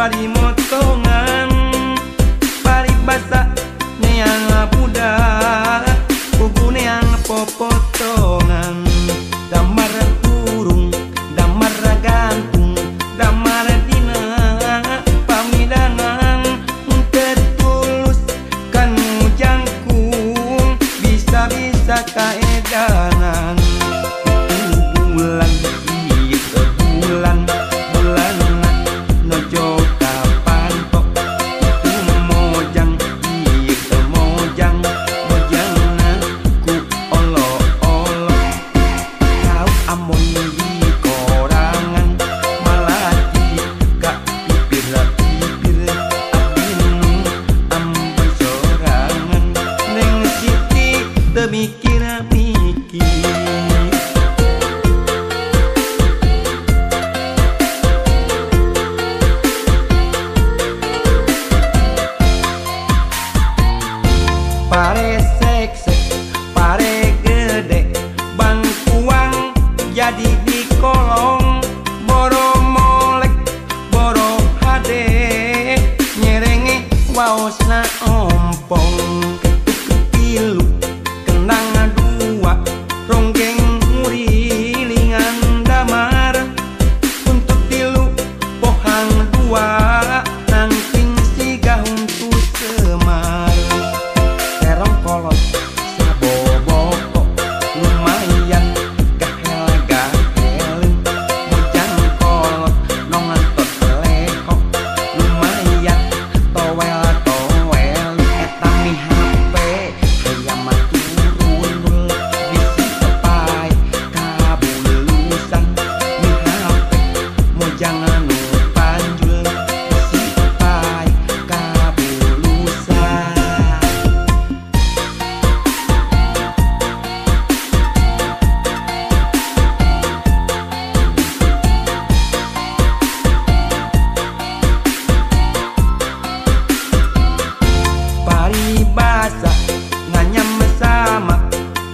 bari motongan paribasa neang budak pugu neang popotongan damar kurung damar gantung damar dina pamidangan tetulus kanu jangkung bisa-bisa kaedanan bulan ieu bulan bulanna nojo kapantok itu mojang ieu mojang mojangna ku olo-olo kau amon di korangan malati ka pipir-pipir abdi nu ambon sorangan Neng Siti teu mikir-mikir. Pare seksek, pare gede, bangkuang jadi di kolong, boro molek, boro hade, nyerenge waosna ompong, ketuk tilu, kendang dua, ronggeng ngurilingan damar, untuk tilu, pohang dua, nangking siga huntu semar. Terong kolot saboboko lumayan gahel-gahel mojang kolot nongantot lehok lumayan towel-towel eta mi HP hayam turun bisi tepai kabulusan mi HP mojang anu panjul bisi tepai kabulusan. Paribasa nganyam sama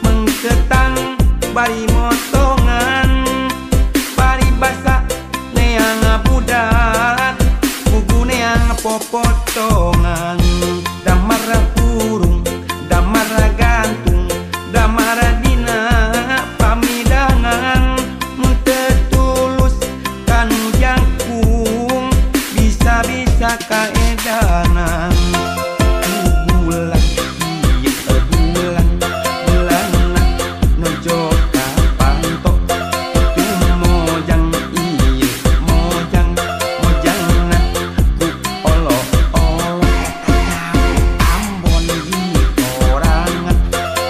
mengketang bari motongan paribasa neang budak pugu neang popotongan damar kurung damar gantung damar dina pamidangan mun teu tulus kanu jangkung bisa-bisa kaedanan. Bulan ieu bulan bulanna nojo kapantok itu mojang ieu mojang mojangna ku olo-olo eta ambon di korangan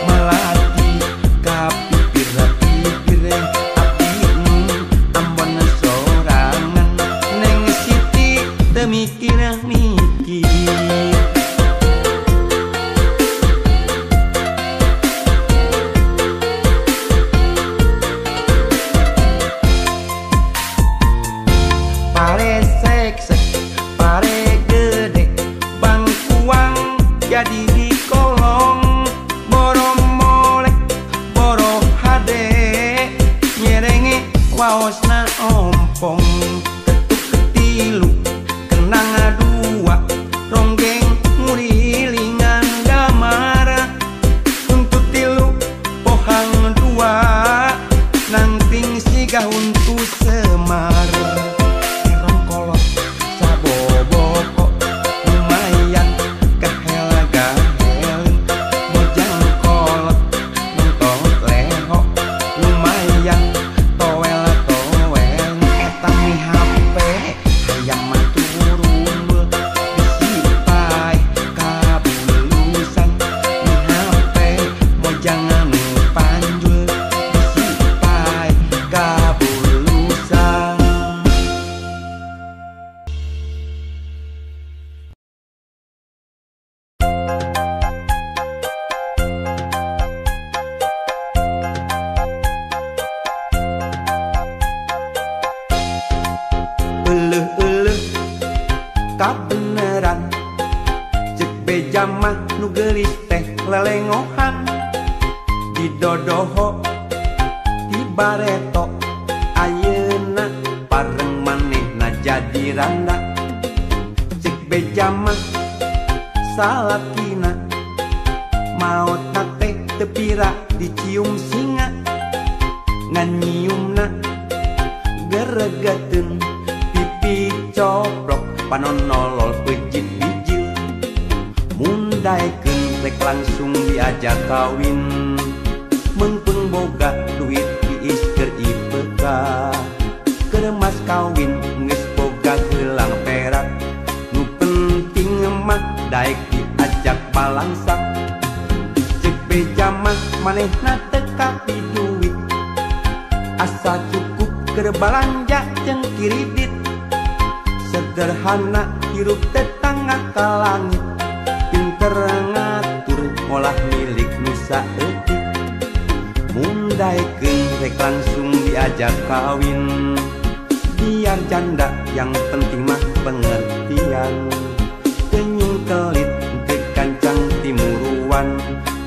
melati ka pipir-pipir abdi nu ambon sorangan Neng Siti teu mikir-mikir. Pare seksek, pare gede, bangkuang jadi di kolong, boro molek, boro hade, nyerenge waosna ompong, ketuk ketilu, kendang dua, ronggeng ngurilingan damar, untuk tilu, pohang dua, nangting siga huntu semar. Kolot saboboko lumayan gahel-gahel mojang kolot nonton lehok lumayan towel-towel eta mi HP hayam turun bisi pae kabulusan mi HP mojang anu panjul bisi pae kabulusan. Euleuh-euleuh kabeneran cek beja mah nu geulis teh lelengohan didodoho ti bareto ayeuna pareng manehna jadi randa. beja mah salakina maot teh teu pira dicium singa ngan nyiumna geregeteun pipi coplok panon nolol pejit bijil mun daekeun rek langsung diajak kawin meungpeung boga duit diis keur ipeka keur mas kawin geus boga gelang perak nu penting mah daek diajak balangsak cek beja mah manehna teu kapi duit asa cukup keur balanja jeung kiridit sederhana hirup tetangga ka langit pinter ngatur ngolah milik nu saeutik mun daekeun rek langsung diajak kawin biar janda yang penting mah pengertian kenyung kelit teu kancang timuruan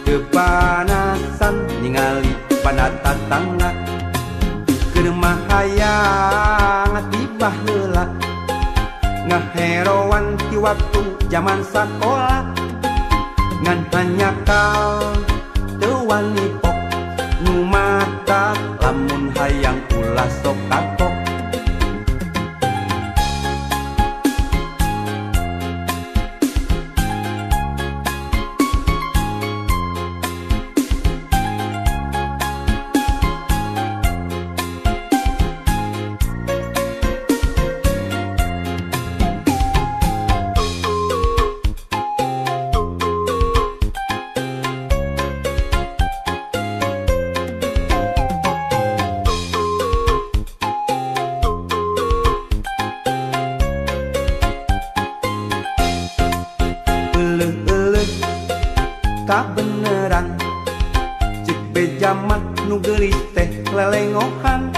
kepanasan ningali pada tatangga keur mah hayang tibah heula ngaheroan ti waktu jaman sakola ngan hanyakal teu wani pok nu mata lamun hayang ulah sok kapok. Kabeneran cek beja mah nu geulis teh lelengohan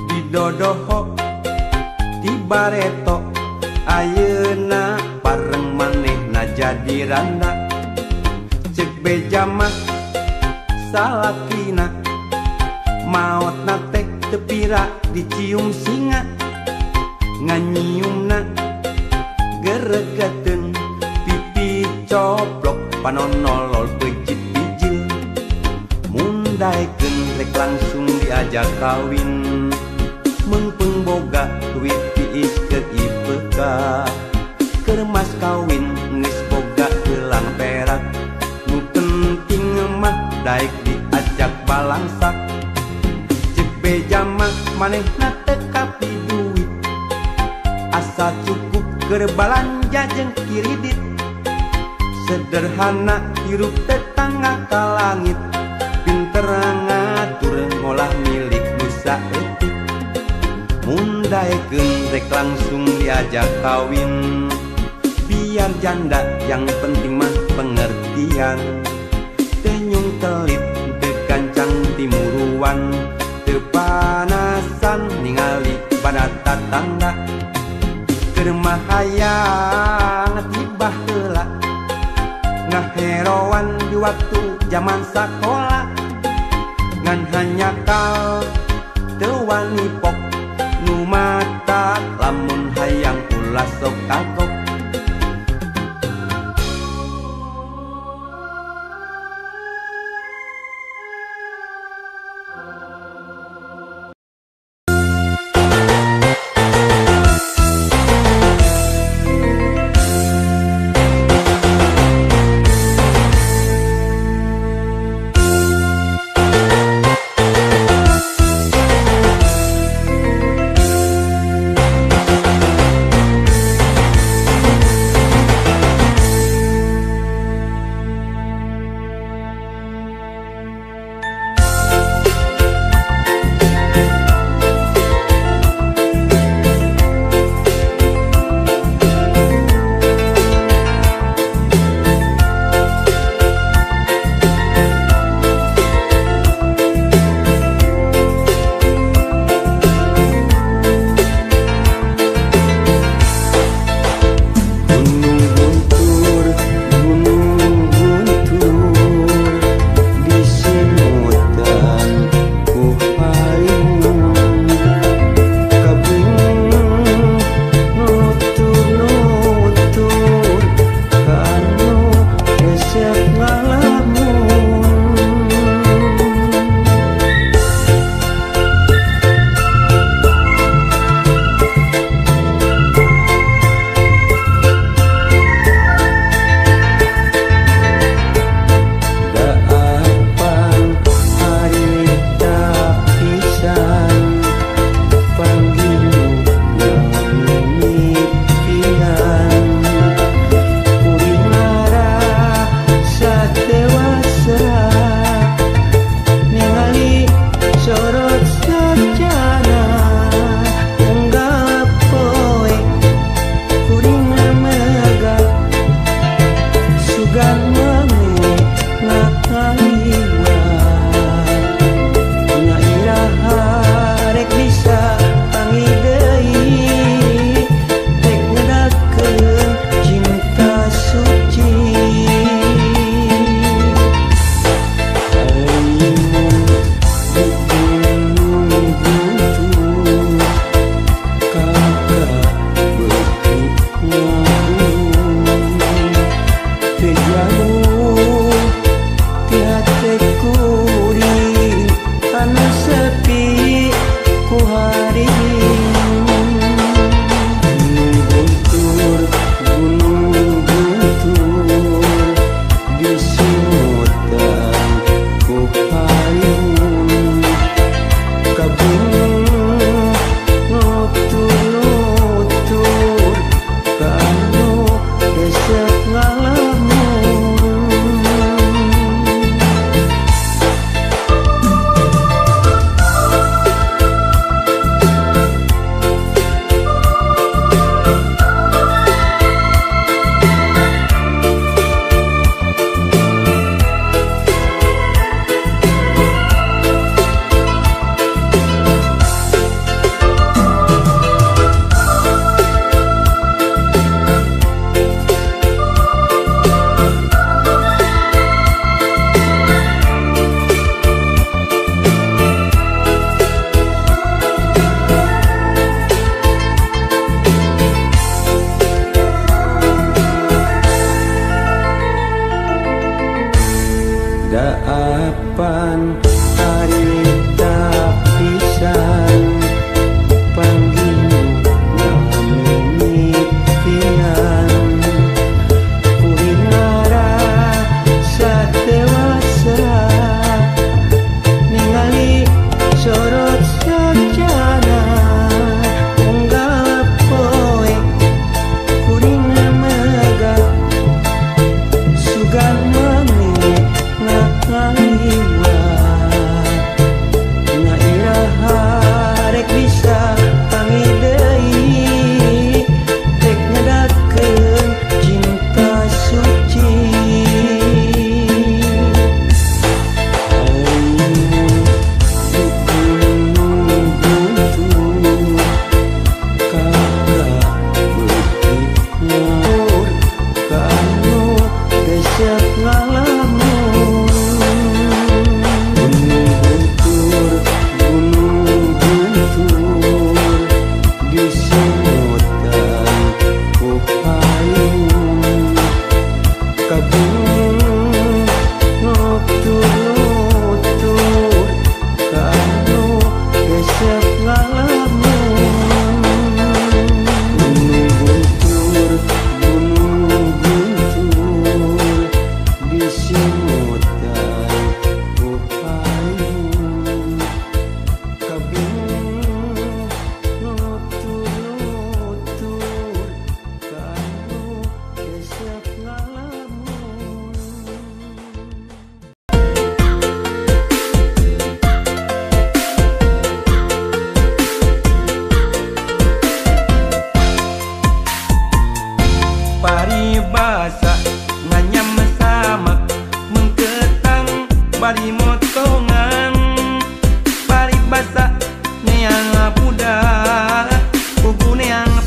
didodoho di bareto ayeuna pareng manehna jadi randa cek beja mah salakina maotna teh teu pira dicium singa ngan nyiumna geregeteun pipi coplok panon nolol pejit bijil mun daekeun rek langsung diajak kawin meungpeung boga duit diis keur ipeka keur mas kawin geus boga gelang perak nu penting mah daek diajak balangsak cek beja mah manehna teu kapi duit asa cukup keur balanja jeung kiridit sederhana hirup tetangga ka langit pinter ngatur ngolah milik nu saeutik mun daekeun rek langsung diajak kawin biar janda yang penting mah pengertian tenyung kelit teu gancang timuruan teu panasan ningali pada tatangga keur mah hayang tibah heula ngaheroan di waktu jaman sakola ngan hanyakal teu wani pok nu mata lamun hayang ulah sok kagok.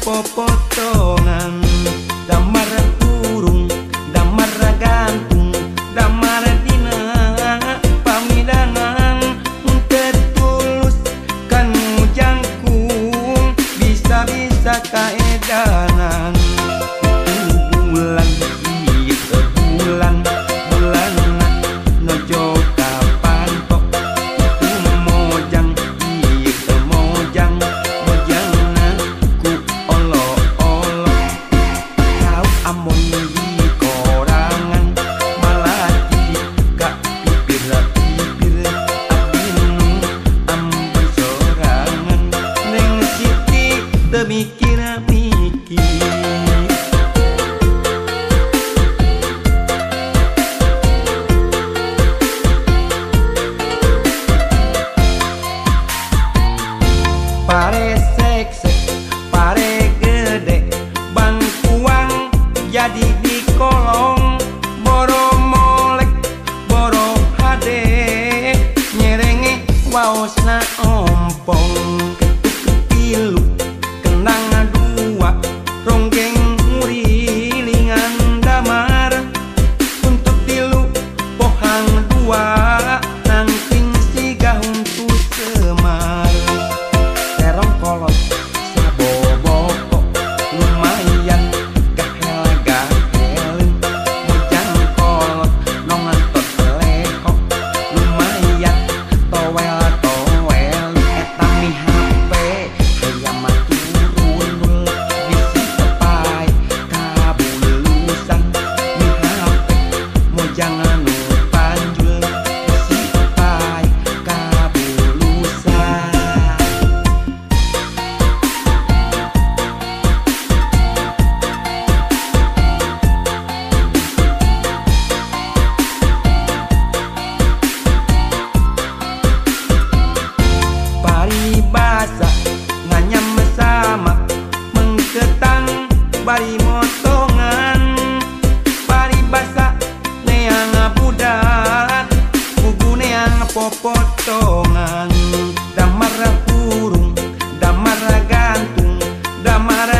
popotongan. Damar kurung, damar gantung, damar dina pamidangan. Tetulus kanu jangkung, bisa-bisa kaedanan. Itu bulan, ieu bulan, bulanna nojo kapantok. Itu mojang, ieu mojang, mojangna ku olo-olo. Kau amon di korangan, malati ka pipir-pipir. Abdi nu ambon sorangan, Neng Siti teu mikir-mikir. Pare seksek, pare gede, bangkuang jadi di kolong. Boro molek, boro hade, nyerenge waosna ompong. Ketuk tilu, kendang dua, ronggeng ngurilingan damar. Untuk tilu, pohang dua, nangking siga huntu semar. Terong kolot saboboko, lumayan gahel gahel. Mojang kolot nongantot lehok, lumayan towel towel. Eta mi HP hayam turunul, bisi tepai kabulusan. Mi HP mojang anu panjul, bisi tepai kabulusan. Paribasa nganyam sama mengketang bari motongan. Paribasa neang budak, pugu neang popotongan. Damar kurung, damar gantung, damar